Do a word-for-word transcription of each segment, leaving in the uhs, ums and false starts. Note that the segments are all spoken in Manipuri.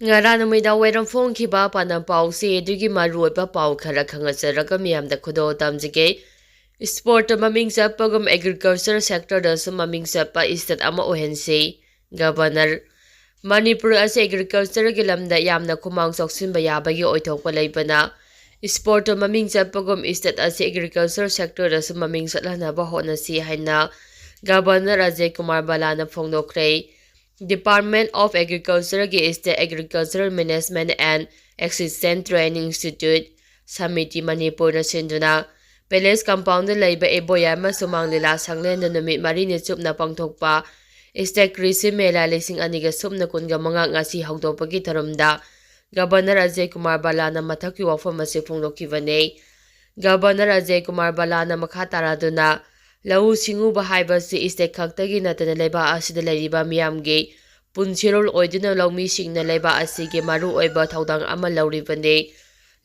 ꯉꯔꯥꯡ ꯅꯨꯃꯤꯗꯥꯡ ꯋꯥꯏꯔꯝ ꯐꯣꯡꯈꯤꯕ ꯄꯥꯟꯗꯝ ꯄꯥꯎꯁꯦ ꯑꯗꯨꯒꯤ ꯃꯔꯨꯑꯣꯏꯕ ꯄꯥꯎ ꯈꯔ ꯈꯪꯍꯟꯖꯔꯒ ꯃꯤꯌꯥꯝꯗ ꯈꯨꯗꯣꯜ ꯇꯝꯖꯒꯦ꯫ Sportꯇ ꯃꯃꯤꯡ ꯆꯠꯄꯒꯨꯝ agriculture sectorꯗꯁꯨ ꯃꯃꯤꯡ ꯆꯠꯄ state ꯑꯃ ꯑꯣꯏꯍꯟꯁꯤ꯫ Governor, ꯃꯅꯤꯄꯨꯔ ꯑꯁꯤ agricultureꯒꯤ ꯂꯝꯗ ꯌꯥꯝꯅ ꯈꯨꯃꯥꯡ ꯆꯥꯎꯁꯤꯟꯕ ꯌꯥꯕꯒꯤ ꯑꯣꯏꯊꯣꯛꯄ ꯂꯩꯕꯅ, sportꯇ ꯃꯃꯤꯡ ꯆꯠꯄꯒꯨꯝ state ꯑꯁꯤ agriculture sectorꯗꯁꯨ ꯃꯃꯤꯡ ꯆꯠꯍꯟꯅꯕ ꯍꯣꯠꯅꯁꯤ ꯍꯥꯏꯅ Governor Ajay Kumar ꯚꯜꯂꯥꯅ ꯐꯣꯡꯗꯣꯛꯈ꯭ꯔꯦ꯫ Department of Agricultureꯒꯤ State Agricultural Management and Assistance Training Institute, samiti ꯃꯅꯤꯄꯨꯔꯅ ꯁꯤꯟꯗꯨꯅ Palace Compoundꯗ ꯂꯩꯕ ꯏꯕꯣꯌꯥꯏꯃ ꯁꯨꯃꯥꯡ ꯂꯤꯂꯥ ꯁꯪꯂꯦꯟꯗ ꯅꯨꯃꯤꯠ ꯃꯔꯤꯅꯤ ꯆꯨꯞꯅ ꯄꯥꯡꯊꯣꯛꯄ State ꯀ꯭ꯔꯤꯁꯤ ꯃꯦꯂꯥ ꯂꯤꯁꯤꯡ ꯑꯅꯤꯒ ꯁꯨꯞꯅ ꯀꯨꯟꯒ ꯃꯉꯥ ꯉꯁꯤ ꯍꯧꯗꯣꯛꯄꯒꯤ ꯊꯧꯔꯝꯗ Governor ꯑꯖꯌ ꯀꯨꯃꯥꯔ ꯚꯜꯂꯥꯅ ꯃꯊꯛꯀꯤ ꯋꯥꯐꯝ ꯑꯁꯤ ꯐꯣꯡꯗꯣꯛꯈꯤꯕꯅꯤ꯫ Governor ꯑꯖꯌ ꯀꯨꯃꯥꯔ ꯚꯜꯂꯥꯅ ꯃꯈꯥ ꯇꯥꯔꯗꯨꯅ, ꯂꯧꯎ ꯁꯤꯡꯎꯕ ꯍꯥꯏꯕꯁꯤ state ꯈꯛꯇꯒꯤ ꯅꯠꯇꯅ ꯂꯩꯕꯥꯛ ꯑꯁꯤꯗ ꯂꯩꯔꯤꯕ ꯃꯤꯌꯥꯝꯒꯤ ꯄꯨꯟꯁꯤꯔꯣꯜ ꯑꯣꯏꯗꯨꯅ ꯂꯧꯃꯤꯁꯤꯡꯅ ꯂꯩꯕꯥꯛ ꯑꯁꯤꯒꯤ ꯃꯔꯨꯑꯣꯏꯕ ꯊꯧꯗꯥꯡ ꯑꯃ ꯂꯧꯔꯤꯕꯅꯤ꯫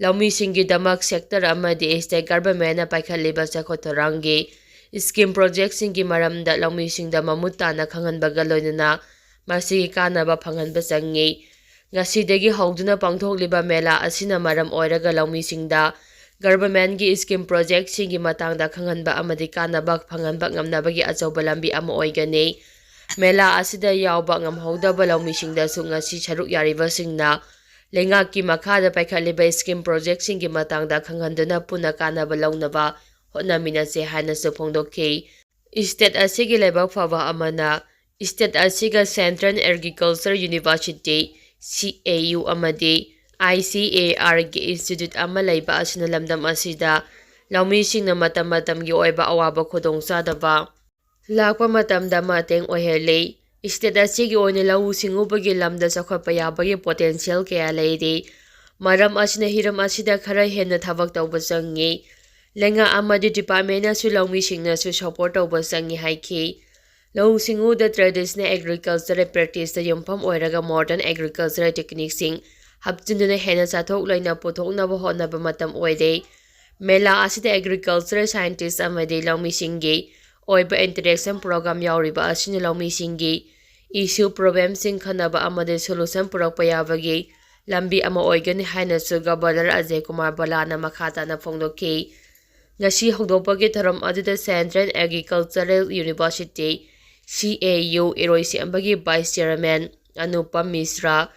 ꯂꯧꯃꯤꯁꯤꯡꯒꯤꯗꯃꯛ sector ꯑꯃꯗꯤ state governmentꯅ ꯄꯥꯏꯈꯠꯂꯤꯕ ꯆꯥꯎꯈꯠ ꯊꯧꯔꯥꯡꯒꯤ scheme projectꯁꯤꯡꯒꯤ ꯃꯔꯝꯗ ꯂꯧꯃꯤꯁꯤꯡꯗ ꯃꯃꯨꯠ ꯇꯥꯅ ꯈꯪꯍꯟꯕꯒ ꯂꯣꯏꯅꯅ ꯃꯁꯤꯒꯤ ꯀꯥꯟꯅꯕ ꯐꯪꯍꯟꯕ ꯆꯪꯏ꯫ ꯉꯁꯤꯗꯒꯤ ꯍꯧꯗꯨꯅ ꯄꯥꯡꯊꯣꯛꯂꯤꯕ ꯃꯦꯂꯥ ꯑꯁꯤꯅ ꯃꯔꯝ ꯑꯣꯏꯔꯒ ꯂꯧꯃꯤꯁꯤꯡꯗ governmentꯀꯤ scheme projectꯁꯤꯡꯒꯤ ꯃꯇꯥꯡꯗ ꯈꯪꯍꯟꯕ ꯑꯃꯗꯤ ꯀꯥꯟꯅꯕ ꯐꯪꯍꯟꯕ ꯉꯝꯅꯕꯒꯤ ꯑꯆꯧꯕ ꯂꯝꯕꯤ ꯑꯃ ꯑꯣꯏꯒꯅꯤ꯫ ꯃꯦꯂꯥ ꯑꯁꯤꯗ ꯌꯥꯎꯕ ꯉꯝꯍꯧꯗꯕ ꯂꯧꯃꯤꯁꯤꯡꯗꯁꯨ ꯉꯁꯤ ꯁꯔꯨꯛ ꯌꯥꯔꯤꯕꯁꯤꯡꯅ ꯂꯩꯉꯥꯛꯀꯤ ꯃꯈꯥꯗ ꯄꯥꯏꯈꯠꯂꯤꯕ scheme projectꯁꯤꯡꯒꯤ ꯃꯇꯥꯡꯗ ꯈꯪꯍꯟꯗꯨꯅ ꯄꯨꯟꯅ ꯀꯥꯟꯅꯕ ꯂꯧꯅꯕ ꯍꯣꯠꯅꯃꯤꯟꯅꯁꯦ ꯍꯥꯏꯅꯁꯨ ꯐꯣꯡꯗꯣꯛꯈꯤ꯫ State ꯑꯁꯤꯒꯤ ꯂꯥꯏꯕꯛ ꯐꯕ ꯑꯃꯅ, state ꯑꯁꯤꯒ Central Agriculture University, CAU, ꯑꯃꯗꯤ ICARꯒꯤ institute ꯑꯃ ꯂꯩꯕ ꯑꯁꯤꯅ ꯂꯝꯗꯝ ꯑꯁꯤꯗ ꯂꯧꯃꯤꯁꯤꯡꯅ ꯃꯇꯝ ꯃꯇꯝꯒꯤ ꯑꯣꯏꯕ ꯑꯋꯥꯕ ꯈꯨꯗꯣꯡꯆꯥꯗꯕ ꯂꯥꯛꯄ ꯃꯇꯝꯗ ꯃꯇꯦꯡ ꯑꯣꯏꯍꯜꯂꯤ꯫ State ꯑꯁꯤꯒꯤ ꯑꯣꯏꯅ ꯂꯧꯎ ꯁꯤꯡꯎꯕꯒꯤ ꯂꯝꯗ ꯆꯥꯎꯈꯠꯄ ꯌꯥꯕꯒꯤ potential ꯀꯌꯥ ꯂꯩꯔꯤ꯫ ꯃꯔꯝ ꯑꯁꯤꯅ ꯍꯤꯔꯝ ꯑꯁꯤꯗ ꯈꯔ ꯍꯦꯟꯅ ꯊꯕꯛ ꯇꯧꯕ ꯆꯪꯏ꯫ ꯂꯩꯉꯥꯛ ꯑꯃꯗꯤ departmentꯅꯁꯨ ꯂꯧꯃꯤꯁꯤꯡꯅꯁꯨ support ꯇꯧꯕ ꯆꯪꯏ ꯍꯥꯏꯈꯤ꯫ ꯂꯧꯎ ꯁꯤꯡꯎꯗ traditional agriculture practiceꯇ ꯌꯨꯝꯐꯝ ꯑꯣꯏꯔꯒ modern agriculture techniqueꯁꯤꯡ ꯍꯥꯞꯆꯤꯟꯗꯨꯅ ꯍꯦꯟꯅ ꯆꯥꯊꯣꯛ ꯂꯩꯅ ꯄꯨꯊꯣꯛꯅꯕ ꯍꯣꯠꯅꯕ ꯃꯇꯝ ꯑꯣꯏꯔꯦ꯫ ꯃꯦꯂꯥ ꯑꯁꯤꯗ agriculture scientist ꯑꯃꯗꯤ ꯂꯧꯃꯤꯁꯤꯡꯒꯤ ꯑꯣꯏꯕ interaction program ꯌꯥꯎꯔꯤꯕ ꯑꯁꯤꯅ ꯂꯧꯃꯤꯁꯤꯡꯒꯤ issue problemꯁꯤꯡ ꯈꯟꯅꯕ ꯑꯃꯗꯤ solution ꯄꯨꯔꯛꯄ ꯌꯥꯕꯒꯤ ꯂꯝꯕꯤ ꯑꯃ ꯑꯣꯏꯒꯅꯤ ꯍꯥꯏꯅꯁꯨ Governor ꯑꯖꯌ ꯀꯨꯃꯥꯔ ꯚꯜꯂꯥꯅ ꯃꯈꯥ ꯇꯥꯅ ꯐꯣꯡꯗꯣꯛꯈꯤ꯫ ꯉꯁꯤ ꯍꯧꯗꯣꯛꯄꯒꯤ ꯊꯧꯔꯝ ꯑꯗꯨꯗ Central Agricultural University, C A U, ꯏꯔꯣꯏꯁꯦꯝꯕꯒꯤ Vice Chairman Anupam ꯃꯤꯁ꯭ꯔꯥ,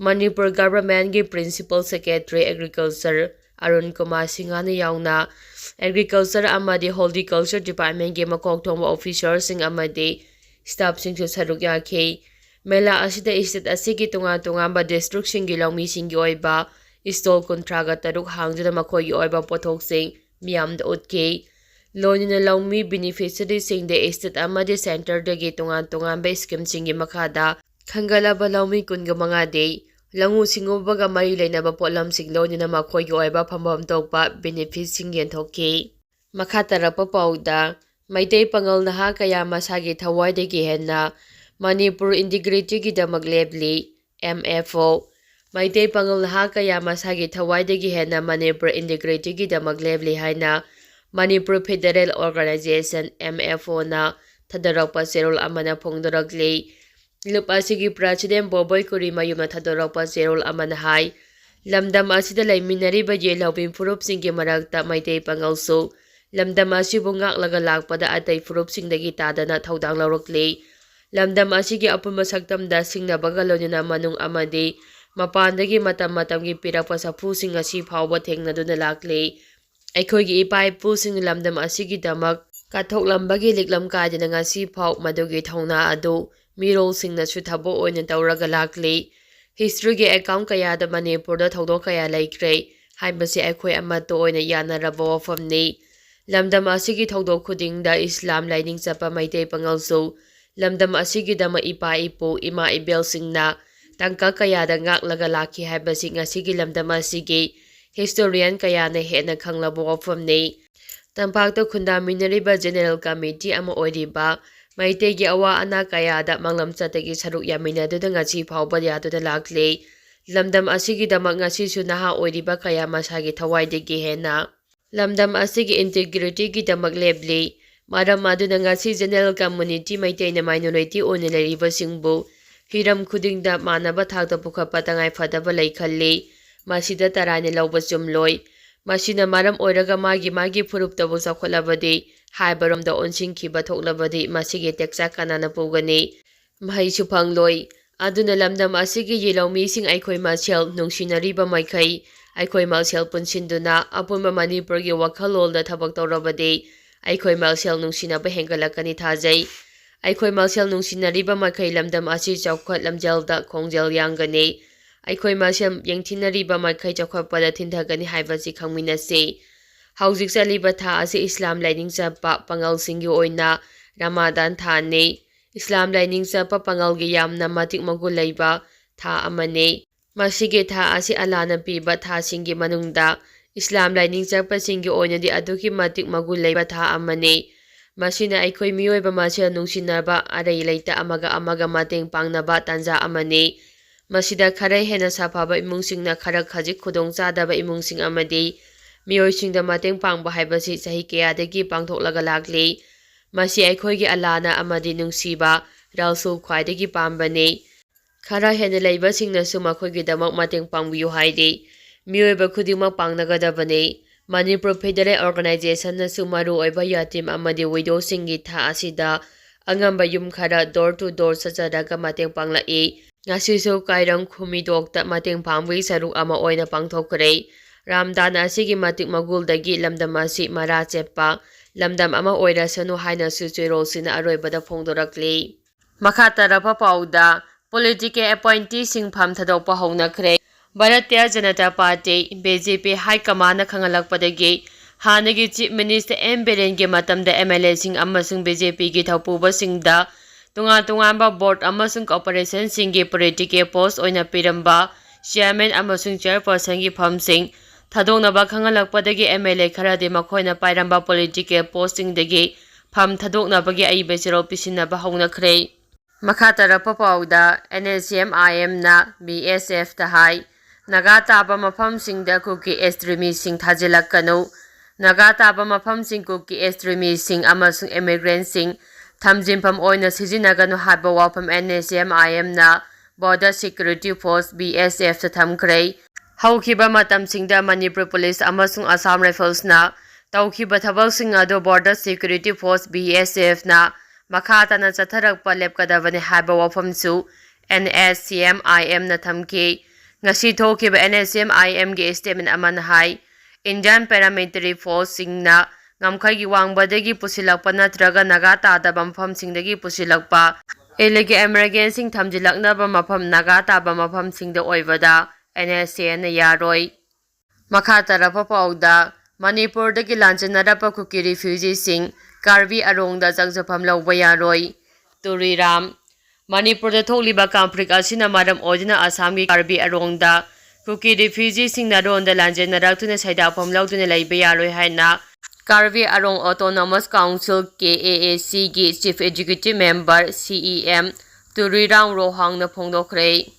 Manipur Governmentꯀꯤ Principal Secretary Agriculture Arun Kumar ꯁꯤꯡꯍꯅ ꯌꯥꯎꯅ Agriculture ꯑꯃꯗꯤ Horticulture Departmentꯀꯤ ꯃꯀꯣꯛ ꯊꯣꯡꯕ officerꯁꯤꯡ ꯑꯃꯗꯤ staffꯁꯤꯡꯁꯨ ꯁꯔꯨꯛ ꯌꯥꯈꯤ꯫ ꯃꯦꯂꯥ ꯑꯁꯤꯗ state ꯑꯁꯤꯒꯤ ꯇꯣꯉꯥꯟ ꯇꯣꯉꯥꯟꯕ districtꯁꯤꯡꯒꯤ ꯂꯧꯃꯤꯁꯤꯡꯒꯤ ꯑꯣꯏꯕ stall ꯀꯨꯟꯊ꯭ꯔꯥꯒ ꯇꯔꯨꯛ ꯍꯥꯡꯗꯨꯅ ꯃꯈꯣꯏꯒꯤ ꯑꯣꯏꯕ ꯄꯣꯠꯊꯣꯛꯁꯤꯡ ꯃꯤꯌꯥꯝꯗ ꯎꯠꯈꯤ꯫ ꯂꯣꯏꯅꯅ ꯂꯧꯃꯤ beneficiaryꯁꯤꯡꯗ state ꯑꯃꯗꯤ centreꯗꯒꯤ ꯇꯣꯉꯥꯟ ꯇꯣꯉꯥꯟꯕ schemeꯁꯤꯡꯒꯤ ꯃꯈꯥꯗ ꯈꯟꯒꯠꯂꯕ ꯂꯧꯃꯤ ꯀꯨꯟꯒ ꯃꯉꯥꯗꯤ ꯂꯧꯎ ꯁꯤꯡꯎꯕꯒ ꯃꯔꯤ ꯂꯩꯅꯕ ꯄꯣꯠꯂꯝꯁꯤꯡ ꯂꯣꯏꯅꯅ ꯃꯈꯣꯏꯒꯤ ꯑꯣꯏꯕ ꯐꯪꯐꯝ ꯊꯣꯛꯄ benefitꯁꯤꯡ ꯌꯦꯟꯊꯣꯛꯈꯤ꯫ ꯃꯈꯥ ꯇꯥꯔꯛꯄ ꯄꯥꯎꯗ, ꯃꯩꯇꯩ ꯄꯥꯉꯜ ꯅꯍꯥ ꯀꯌꯥ ꯃꯁꯥꯒꯤ ꯊꯋꯥꯏꯗꯒꯤ ꯍꯦꯟꯅ Manipur integrityꯒꯤꯗꯃꯛ ꯂꯦꯞꯂꯤ, M F O꯫ Meitei ꯄꯥꯉꯜ ꯅꯍꯥ ꯀꯌꯥ ꯃꯁꯥꯒꯤ ꯊꯋꯥꯏꯗꯒꯤ ꯍꯦꯟꯅ ꯃꯅꯤꯄꯨꯔ integrityꯒꯤꯗꯃꯛ ꯂꯦꯞꯂꯤ ꯍꯥꯏꯅ Manipur Federal Organisation, M F Oꯅ ꯊꯥꯗꯣꯔꯛꯄ ꯆꯦꯔꯣꯜ ꯑꯃꯅ ꯐꯣꯡꯗꯣꯔꯛꯂꯤ꯫ ꯂꯨꯞ ꯑꯁꯤꯒꯤ President ꯕꯣꯕꯣꯏ ꯀꯨꯔꯤꯃꯌꯨꯝꯅ ꯊꯥꯗꯣꯔꯛꯄ ꯆꯦꯔꯣꯜ ꯑꯃꯅ ꯍꯥꯏ, ꯂꯝꯗꯝ ꯑꯁꯤꯗ ꯂꯩꯃꯤꯟꯅꯔꯤꯕ ꯌꯦꯜꯍꯧꯃꯤ ꯐꯨꯔꯨꯞꯁꯤꯡꯒꯤ ꯃꯔꯛꯇ ꯃꯩꯇꯩ ꯄꯥꯉꯜꯁꯨ ꯂꯝꯗꯝ ꯑꯁꯤꯕꯨ ꯉꯥꯛꯂꯒ ꯂꯥꯛꯄꯗ ꯑꯇꯩ ꯐꯨꯔꯨꯞꯁꯤꯡꯗꯒꯤ ꯇꯥꯗꯅ ꯊꯧꯗꯥꯡ ꯂꯧꯔꯛꯂꯤ꯫ ꯂꯝꯗꯝ ꯑꯁꯤꯒꯤ ꯑꯄꯨꯟꯕ ꯁꯛꯇꯝꯗ ꯁꯤꯡꯅꯕꯒ ꯂꯣꯏꯅꯅ ꯃꯅꯨꯡ ꯑꯃꯗꯤ ꯃꯄꯥꯟꯗꯒꯤ ꯃꯇꯝ ꯃꯇꯝꯒꯤ ꯄꯤꯔꯛꯄ ꯁꯥꯐꯨꯁꯤꯡ ꯉꯁꯤ ꯐꯥꯎꯕ ꯊꯦꯡꯅꯗꯨꯅ ꯂꯥꯛꯂꯤ꯫ ꯑꯩꯈꯣꯏꯒꯤ ꯏꯄꯥ ꯏꯄꯨꯁꯤꯡꯅ ꯂꯝꯗꯝ ꯑꯁꯤꯒꯤꯗꯃꯛ ꯀꯠꯊꯣꯛꯂꯝꯕꯒꯤ ꯂꯤꯛꯂꯝ ꯀꯥꯏꯗꯅ ꯉꯁꯤ ꯐꯥꯎ ꯃꯗꯨꯒꯤ ꯊꯧꯅꯥ ꯑꯗꯨ ꯃꯤꯔꯣꯜꯁꯤꯡꯅꯁꯨ ꯊꯕꯛ ꯑꯣꯏꯅ ꯇꯧꯔꯒ ꯂꯥꯛꯂꯤ꯫ Historyꯒꯤ account ꯀꯌꯥꯗ ꯃꯅꯤꯄꯨꯔꯗ ꯊꯧꯗꯣꯛ ꯀꯌꯥ ꯂꯩꯈ꯭ꯔꯦ ꯍꯥꯏꯕꯁꯤ ꯑꯩꯈꯣꯏ ꯑꯃꯠꯇ ꯑꯣꯏꯅ ꯌꯥꯅꯔꯕ ꯋꯥꯐꯝꯅꯤ꯫ ꯂꯝꯗꯝ ꯑꯁꯤꯒꯤ ꯊꯧꯗꯣꯛ ꯈꯨꯗꯤꯡꯗ ꯏꯁꯂꯥꯝ ꯂꯥꯏꯅꯤꯡ ꯆꯠꯄ ꯃꯩꯇꯩ ꯄꯥꯉꯜꯁꯨ ꯂꯝꯗꯝ ꯑꯁꯤꯒꯤꯗꯃꯛ ꯏꯄꯥ ꯏꯄꯨ, ꯏꯃꯥ ꯏꯕꯦꯜꯁꯤꯡꯅ ꯇꯥꯡꯀꯛ ꯀꯌꯥꯗ ꯉꯥꯛꯂꯒ ꯂꯥꯛꯈꯤ ꯍꯥꯏꯕꯁꯤ ꯉꯁꯤꯒꯤ ꯂꯝꯗꯝ ꯑꯁꯤꯒꯤ historian ꯀꯌꯥꯅ ꯍꯦꯟꯅ ꯈꯪꯂꯕ ꯋꯥꯐꯝꯅꯤ꯫ ꯇꯝꯄꯥꯛꯇ ꯈꯨꯟꯗꯥꯃꯤꯟꯅꯔꯤꯕ general committee ꯑꯃ ꯑꯣꯏꯔꯤꯕ ꯃꯩꯇꯩꯒꯤ ꯑꯋꯥ ꯑꯅꯥ ꯀꯌꯥꯗ ꯃꯥꯡꯂꯝꯆꯠꯇꯒꯤ ꯁꯔꯨꯛ ꯌꯥꯃꯤꯟꯅꯗꯨꯅ ꯉꯁꯤ ꯐꯥꯎꯕ ꯌꯥꯗꯨꯅ ꯂꯥꯛꯂꯤ꯫ ꯂꯝꯗꯝ ꯑꯁꯤꯒꯤꯗꯃꯛ ꯉꯁꯤꯁꯨ ꯅꯍꯥ ꯑꯣꯏꯔꯤꯕ ꯀꯌꯥ ꯃꯁꯥꯒꯤ ꯊꯋꯥꯏꯗꯒꯤ ꯍꯦꯟꯅ ꯂꯝꯗꯝ ꯑꯁꯤꯒꯤ integrityꯒꯤꯗꯃꯛ ꯂꯦꯞꯂꯤ꯫ ꯃꯔꯝ ꯑꯗꯨꯅ ꯉꯁꯤ general community, ꯃꯩꯇꯩꯅ minority ꯑꯣꯏꯅ ꯂꯩꯔꯤꯕꯁꯤꯡꯕꯨ ꯍꯤꯔꯝ ꯈꯨꯗꯤꯡꯗ ꯃꯥꯟꯅꯕ ꯊꯥꯛꯇ ꯄꯨꯈꯠꯄ ꯇꯉꯥꯏ ꯐꯗꯕ ꯂꯩ ꯈꯜꯂꯤ꯫ ꯃꯁꯤꯗ ꯇꯔꯥꯏꯅ ꯂꯧꯕ ꯆꯨꯝꯂꯣꯏ꯫ ꯃꯁꯤꯅ ꯃꯔꯝ ꯑꯣꯏꯔꯒ ꯃꯥꯒꯤ ꯃꯥꯒꯤ ꯐꯨꯔꯨꯞꯇꯕꯨ ꯆꯥꯎꯈꯠꯂꯕꯗꯤ, ꯍꯥꯏꯕꯔꯣꯝꯗ ꯑꯣꯟꯁꯤꯟꯈꯤꯕ ꯊꯣꯛꯂꯕꯗꯤ ꯃꯁꯤꯒꯤ ꯇꯦꯛꯆꯥꯛ ꯀꯅꯥꯅ ꯄꯨꯒꯅꯤ? ꯃꯍꯩꯁꯨ ꯐꯪꯂꯣꯏ꯫ ꯑꯗꯨꯅ ꯂꯝꯗꯝ ꯑꯁꯤꯒꯤ ꯌꯦꯜꯍꯧꯃꯤꯁꯤꯡ ꯑꯩꯈꯣꯏ ꯃꯁꯦꯜ ꯅꯨꯡꯁꯤꯅꯔꯤꯕ ꯃꯈꯩ, ꯑꯩꯈꯣꯏ ꯃꯁꯦꯜ ꯄꯨꯟꯁꯤꯟꯗꯨꯅ ꯑꯄꯨꯟꯕ ꯃꯅꯤꯄꯨꯔꯒꯤ ꯋꯥꯈꯜꯂꯣꯟꯗ ꯊꯕꯛ ꯇꯧꯔꯕꯗꯤ, ꯑꯩꯈꯣꯏ ꯃꯁꯦꯜ ꯅꯨꯡꯁꯤꯅꯕ ꯍꯦꯟꯒꯠꯂꯛꯀꯅꯤ ꯊꯥꯖꯩ꯫ ꯑꯩꯈꯣꯏ ꯃꯁꯦꯜ ꯅꯨꯡꯁꯤꯅꯔꯤꯕ ꯃꯈꯩ ꯂꯝꯗꯝ ꯑꯁꯤ ꯆꯥꯎꯈꯠ ꯂꯝꯖꯦꯜꯗ ꯈꯣꯡꯖꯦꯜ ꯌꯥꯡꯒꯅꯤ꯫ ꯑꯩꯈꯣꯏ ꯃꯁꯦꯜ ꯌꯦꯡꯊꯤꯅꯔꯤꯕ ꯃꯈꯩ ꯆꯥꯎꯈꯠꯄꯗ ꯊꯤꯟꯊꯒꯅꯤ ꯍꯥꯏꯕꯁꯤ ꯈꯪꯃꯤꯟꯅꯁꯤ꯫ ꯍꯧꯖꯤꯛ ꯆꯠꯂꯤꯕ ꯊꯥ ꯑꯁꯤ ꯏꯁꯂꯥꯝ ꯂꯥꯏꯅꯤꯡ ꯆꯠꯄ ꯄꯥꯉꯜꯁꯤꯡꯒꯤ ꯑꯣꯏꯅ ꯔꯃꯥꯗꯥꯟ ꯊꯥꯅꯤ꯫ ꯏꯁꯂꯥꯝ ꯂꯥꯏꯅꯤꯡ ꯆꯠꯄ ꯄꯥꯉꯜꯒꯤ ꯌꯥꯝꯅ ꯃꯇꯤꯛ ꯃꯒꯨꯟ ꯂꯩꯕ ꯊꯥ ꯑꯃꯅꯤ꯫ ꯃꯁꯤꯒꯤ ꯊꯥ ꯑꯁꯤ ꯑꯜꯂꯥꯅ ꯄꯤꯕ ꯊꯥꯁꯤꯡꯒꯤ ꯃꯅꯨꯡꯗ ꯏꯁꯂꯥꯝ ꯂꯥꯏꯅꯤꯡ ꯆꯠꯄꯁꯤꯡꯒꯤ ꯑꯣꯏꯅꯗꯤ ꯑꯗꯨꯛꯀꯤ ꯃꯇꯤꯛ ꯃꯒꯨꯟ ꯂꯩꯕ ꯊꯥ ꯑꯃꯅꯤ꯫ ꯃꯁꯤꯅ ꯑꯩꯈꯣꯏ ꯃꯤꯑꯣꯏꯕ ꯃꯁꯦꯜ ꯅꯨꯡꯁꯤꯅꯕ, ꯑꯔꯩ ꯂꯩꯇ ꯑꯃꯒ ꯑꯃꯒ ꯃꯇꯦꯡ ꯄꯥꯡꯅꯕ ꯇꯥꯟꯖꯥ ꯑꯃꯅꯤ꯫ ꯃꯁꯤꯗ ꯈꯔ ꯍꯦꯟꯅ ꯁꯥꯐꯕ ꯏꯃꯨꯡꯁꯤꯡꯅ ꯈꯔ ꯈꯖꯤꯛ ꯈꯨꯗꯣꯡꯆꯥꯗꯕ ꯏꯃꯨꯡꯁꯤꯡ ꯑꯃꯗꯤ ꯃꯤꯑꯣꯏꯁꯤꯡꯗ ꯃꯇꯦꯡ ꯄꯥꯡꯕ ꯍꯥꯏꯕꯁꯤ ꯆꯍꯤ ꯀꯌꯥꯗꯒꯤ ꯄꯥꯡꯊꯣꯛꯂꯒ ꯂꯥꯛꯂꯤ꯫ ꯃꯁꯤ ꯑꯩꯈꯣꯏꯒꯤ ꯑꯜꯂꯥꯅ ꯑꯃꯗꯤ ꯅꯨꯡꯁꯤꯕ ꯔꯁꯨꯜ ꯈ꯭ꯋꯥꯏꯗꯒꯤ ꯄꯥꯝꯕꯅꯤ꯫ ꯈꯔ ꯍꯦꯟꯅ ꯂꯩꯕꯁꯤꯡꯅꯁꯨ ꯃꯈꯣꯏꯒꯤꯗꯃꯛ ꯃꯇꯦꯡ ꯄꯥꯡꯕꯤꯌꯨ ꯍꯥꯏꯔꯤ꯫ ꯃꯤꯑꯣꯏꯕ ꯈꯨꯗꯤꯡꯃꯛ ꯄꯥꯡꯅꯒꯗꯕꯅꯤ꯫ ꯃꯅꯤꯄꯨꯔ ꯐꯦꯗꯔꯦꯜ ꯑꯣꯔꯒꯅꯥꯏꯖꯦꯁꯟꯅꯁꯨ ꯃꯔꯨꯑꯣꯏꯕ ꯌꯥꯇꯤꯝ ꯑꯃꯗꯤ ꯋꯤꯗꯣꯁꯤꯡꯒꯤ ꯊꯥ ꯑꯁꯤꯗ ꯑꯉꯝꯕ ꯌꯨꯝ ꯈꯔ door to door ꯆꯠꯆꯔꯒ ꯃꯇꯦꯡ ꯄꯥꯡꯂꯛꯏ꯫ ꯉꯁꯤꯁꯨ ꯀꯥꯏꯔꯪ ꯈꯨꯃꯤꯗꯣꯛꯇ ꯃꯇꯦꯡ ꯄꯥꯡꯕꯒꯤ ꯁꯔꯨꯛ ꯑꯃ ꯑꯣꯏꯅ ꯄꯥꯡꯊꯣꯛꯈ꯭ꯔꯦ꯫ ꯔꯥꯝꯗꯥꯟ ꯑꯁꯤꯒꯤ ꯃꯇꯤꯛ ꯃꯒꯨꯜꯗꯒꯤ ꯂꯝꯗꯝ ꯑꯁꯤ ꯃꯔꯥ ꯆꯦꯠꯄ ꯂꯝꯗꯝ ꯑꯃ ꯑꯣꯏꯔꯁꯅꯨ ꯍꯥꯏꯅꯁꯨ ꯆꯦꯔꯣꯜꯁꯤꯅ ꯑꯔꯣꯏꯕꯗ ꯐꯣꯡꯗꯣꯔꯛꯂꯤ꯫ ꯃꯈꯥ ꯇꯥꯔꯛꯄ ꯄꯥꯎꯗ, political appointeeꯁꯤꯡ ꯐꯝ ꯊꯥꯗꯣꯛꯄ ꯍꯧꯅꯈ꯭ꯔꯦ꯫ Bharatiya Janata party, BJP, high commandꯅ ꯈꯪꯍꯜꯂꯛꯄꯗꯒꯤ ꯍꯥꯟꯅꯒꯤ Chief Minister ꯑꯦꯟ ꯕꯤꯔꯦꯟꯒꯤ ꯃꯇꯝꯗ MLAꯁꯤꯡ ꯑꯃꯁꯨꯡ BJPꯒꯤ ꯊꯧꯄꯨꯕꯁꯤꯡꯗ ꯇꯣꯉꯥꯟ ꯇꯣꯉꯥꯟꯕ board ꯑꯃꯁꯨꯡ corporationꯁꯤꯡꯒꯤ political post ꯑꯣꯏꯅ ꯄꯤꯔꯝꯕ chairman ꯑꯃꯁꯨꯡ chairpersonꯒꯤ ꯐꯝꯁꯤꯡ ꯊꯥꯗꯣꯛꯅꯕ ꯈꯪꯍꯜꯂꯛꯄꯗꯒꯤ MLA ꯈꯔꯗꯤ ꯃꯈꯣꯏꯅ ꯄꯥꯏꯔꯝꯕ political postꯁꯤꯡꯗꯒꯤ ꯐꯝ ꯊꯥꯗꯣꯛꯅꯕꯒꯤ ꯑꯏꯕ ꯆꯦꯔꯣꯜ ꯄꯤꯁꯤꯟꯅꯕ ꯍꯧꯅꯈ꯭ꯔꯦ꯫ ꯃꯈꯥ ꯇꯥꯔꯛꯄ ꯄꯥꯎꯗ, NSCN-IMꯅ BSFꯇ ꯍꯥꯏ, ꯅꯥꯒꯥ ꯇꯥꯕ ꯃꯐꯝꯁꯤꯡꯗ ꯀꯨꯀꯤ extremistꯁꯤꯡ ꯊꯥꯖꯤꯜꯂꯛꯀꯅꯨ꯫ ꯅꯥꯒꯥ ꯇꯥꯕ ꯃꯐꯝꯁꯤꯡ ꯀꯨꯀꯤ ꯑꯦꯛꯁꯇ꯭ꯔꯤꯃꯤꯁꯁꯤꯡ ꯑꯃꯁꯨꯡ ꯏꯃꯤꯒ꯭ꯔꯦꯟꯁꯤꯡ ꯊꯝꯖꯤꯟꯐꯝ ꯑꯣꯏꯅ ꯁꯤꯖꯤꯟꯅꯒꯅꯨ ꯍꯥꯏꯕ ꯋꯥꯐꯝ ꯑꯦꯟ ꯑꯦꯁ ꯑꯦꯝ ꯑꯥꯏ ꯑꯦꯝꯅ Border Security Force, B S F, ꯇ ꯊꯝꯈ꯭ꯔꯦ꯫ ꯍꯧꯈꯤꯕ ꯃꯇꯝꯁꯤꯡꯗ ꯃꯅꯤꯄꯨꯔ ꯄꯨꯂꯤꯁ ꯑꯃꯁꯨꯡ ꯑꯁꯥꯝ ꯔꯥꯏꯐꯜꯁꯅ ꯇꯧꯈꯤꯕ ꯊꯕꯛꯁꯤꯡ ꯑꯗꯨ Border Security Force, B S F, ꯅ ꯃꯈꯥ ꯇꯥꯅ ꯆꯠꯊꯔꯛꯄ ꯂꯦꯞꯀꯗꯕꯅꯤ ꯍꯥꯏꯕ ꯋꯥꯐꯝꯁꯨ ꯑꯦꯟ ꯑꯦꯁ ꯑꯦꯝ ꯑꯥꯏ ꯑꯦꯝꯅ ꯊꯝꯈꯤ꯫ ꯉꯁꯤ ꯊꯣꯛꯈꯤꯕ ꯑꯦꯟ ꯑꯦꯁ ꯑꯦꯝ ꯑꯥꯏ ꯑꯦꯝꯒꯤ statement ꯑꯃꯅ ꯍꯥꯏ, Indian Paramilitary Force ꯁꯤꯡꯅ ꯉꯝꯈꯩꯒꯤ ꯋꯥꯡꯃꯗꯒꯤ ꯄꯨꯁꯤꯜꯂꯛꯄ ꯅꯠꯇ꯭ꯔꯒ ꯅꯥꯒꯥ ꯇꯥꯗꯕ ꯃꯐꯝꯁꯤꯡꯗꯒꯤ ꯄꯨꯁꯤꯜꯂꯛꯄ illegal immigrant ꯁꯤꯡ ꯊꯝꯖꯤꯜꯂꯛꯅꯕ ꯃꯐꯝ ꯅꯥꯒꯥ ꯇꯥꯕ ꯃꯐꯝꯁꯤꯡꯗ ꯑꯣꯏꯕꯗ ꯑꯦꯟ ꯑꯦꯁ ꯑꯦꯅ ꯌꯥꯔꯣꯏ꯫ ꯃꯈꯥ ꯇꯥꯔꯛꯄ ꯄꯥꯎꯗ, ꯃꯅꯤꯄꯨꯔꯗꯒꯤ ꯂꯥꯟꯖꯦꯟꯅꯔꯛꯄ ꯀꯨꯀꯤ refugee ꯁꯤꯡ ꯀꯥꯔꯕꯤ ꯑꯔꯣꯡꯗ ꯆꯪꯖꯐꯝ ꯂꯧꯕ ꯌꯥꯔꯣꯏ꯫ ꯇꯨꯔꯤꯔꯥꯝ꯫ ꯃꯅꯤꯄꯨꯔꯗ ꯊꯣꯛꯂꯤꯕ conflict ꯑꯁꯤꯅ ꯃꯔꯝ ꯑꯣꯏꯗꯨꯅ ꯑꯁꯥꯝꯒꯤ ꯀꯥꯔꯕꯤ ꯑꯔꯣꯡꯗ ꯀꯨꯀꯤ refugee ꯁꯤꯡ ꯅꯥꯔꯣꯟꯗ ꯂꯥꯟꯖꯦꯟꯅꯔꯛꯇꯨꯅ ꯁꯩꯗꯥꯛꯐꯝ ꯂꯧꯗꯨꯅ ꯂꯩꯕ ꯌꯥꯔꯣꯏ ꯍꯥꯏꯅ Karbi Anglong Autonomous Council, K A A C, ꯒꯤ Chief Executive Member, C E M, ꯇꯨꯔꯤꯔꯥꯝ ꯔꯣꯍꯥꯡꯅ ꯐꯣꯡꯗꯣꯛꯈ꯭ꯔꯦ꯫